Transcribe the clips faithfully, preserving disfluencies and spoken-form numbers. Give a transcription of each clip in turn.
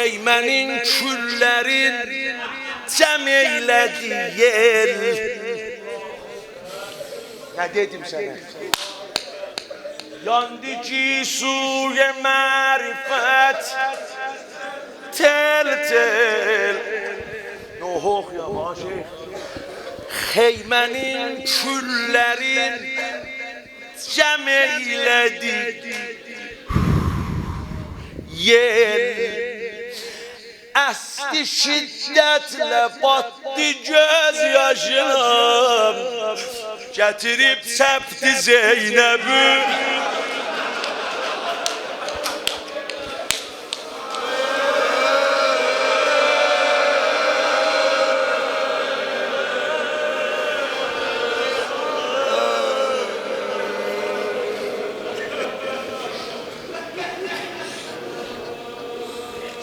خیمه‌نین کوللرین جمع ائیله‌دی یئل. نه دئدیم سنه؟ یاندی گیسوی معرفت تئل تئل. نه اوخویام، ها شیخ؟ خیمه‌نین کوللرین جمع ائیله‌دی یئل. اسدی شدتله، باتدی گؤز یاشینا، گتیریب سپدی زینبی.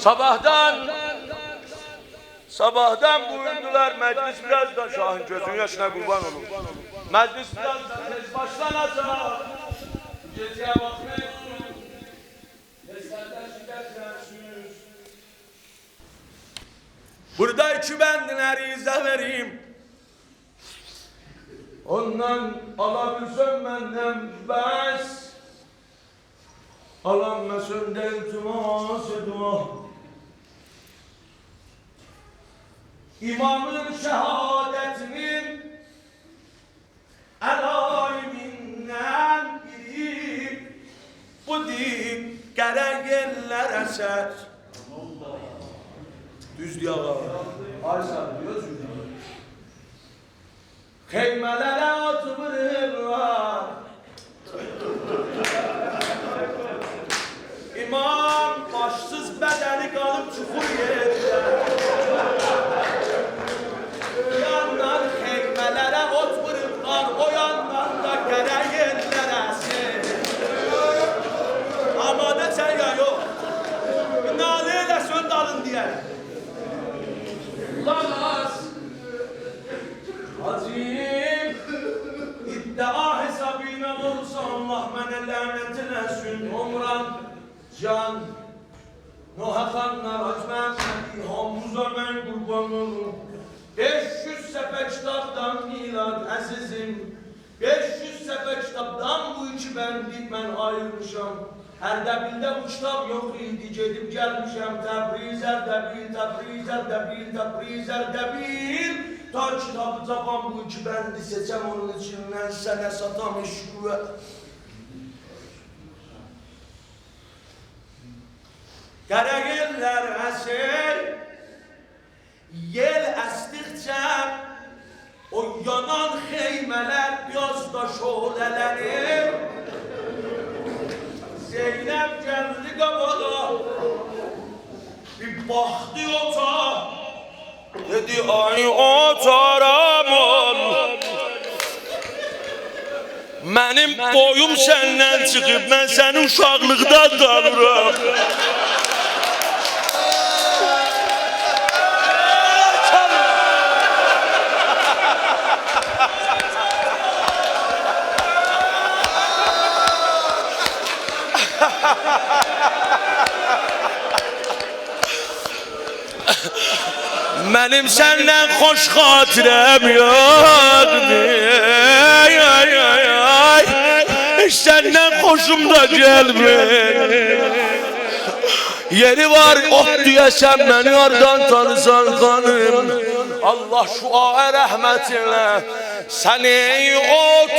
صاباحدان، صاباحدان بویوردولار مجلس بیر آز دا، شاهین گؤزونون یاشینا قوربان اولوم، مجلس بیر آز دا تئز باشلاناجاق. گئجه‌یه باخمایین، تئز سردن شدت وئرسیز. بورادا ایکی بندین عریضه وئریم. اوندان آلا بیلسن مندن بس، آلانماسان دا التماس دعا. امامین شهادتینین علایمیندن بیری بودور، قره یئللر اسر. دوزدور، آقا. آی ساغ اول، دوزدور. خیمه‌لره اوت وورورلار. امام باشسیز بدنی قالیب چوخور یئرده. بو یاندان خیمه‌لره اوت وورورلار، او یاندان دا قره یئللر اسیر. آماده‌سن یا یوخ؟ بیر ناله ائله‌سن، دالین دئیک. قوللاق آس. حاجی، ادعا حسابینا اولسا، الله منه لعنت ائله‌سین، عمران جان. نوحه خانلار، حاج محمدی، هامینیزا من قوربان اولوم. بئش یوز صفحه کیتابدان میلاد، عزیزیم. بئش یوز صفحه کیتابدان بو ایکی بندی من آییرمیشام. اردبیلده بو کیتاب یوخ ایدی، گئدیب گلمیشم تبریز، اردبیل، تبریز، اردبیل، تبریز، اردبیل. تا کیتابی تاپام، بو ایکی بندی سئچم، اونون ایچیندن سنه ساتام عشقووه. قره یئللر اسیر، یئل اسدیکجه او یانان خیمه‌لر بیر آز دا شعله‌لنیر. زینب گلدی قاباغا، بیر باخدی اوتا، دئدی: «آی اوت آرام اول. منیم بویوم سندن چیخیب، من سنی اوشاقلیقدان تانیرام.» منیم سندن خوش خاطره‌م یوخدور. هئچ سندن خوشوم دا گلمیر. یئری وار اوت دئیه‌سن، منی هاردان تانیسان، خانیم؟ الله شعاعا رحمت ائله. سن ای اوت.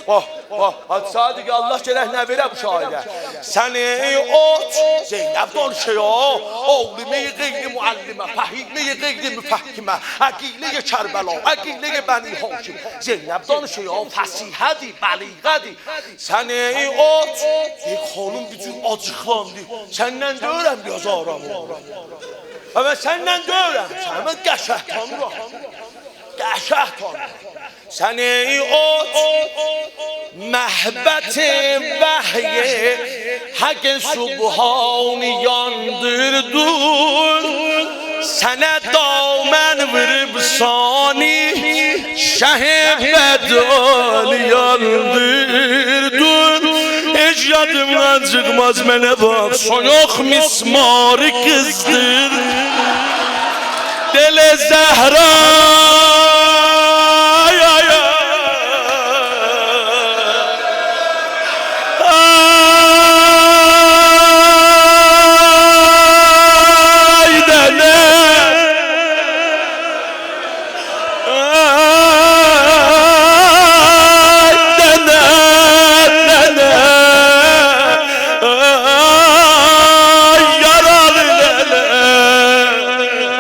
باخ، باخ، حاج صادقی، الله گرک نه وئره بو شاعره. سن ای اوت، زینب دانیشیر ها، عالمه‌ی غیر معلمه، فهیمه‌ی غیر مفهمه، عقیله‌ی کربلا، عقیله‌ی بنی هاشم. زینب دانیشیر ها، فصیحه‌دیر، بلیغه‌دیر. سن ای اوت، دئییر، خانیم بیر جور آجیقلاندی. سندن دئییرم بیر آز آرام اول. و من سندن دئییرم، سنی من قشنگ تانیرام. قشنگ تانیرام. سن ای اوت، مهبت وحی حق سبحانی یاندیردین. سنه دامن ووروب ثانی شه بدالی یاندیردین. هئچ یادیمدان چیخماز، منه باخ، سویوق مسماری قیزدیر. دل زهرا،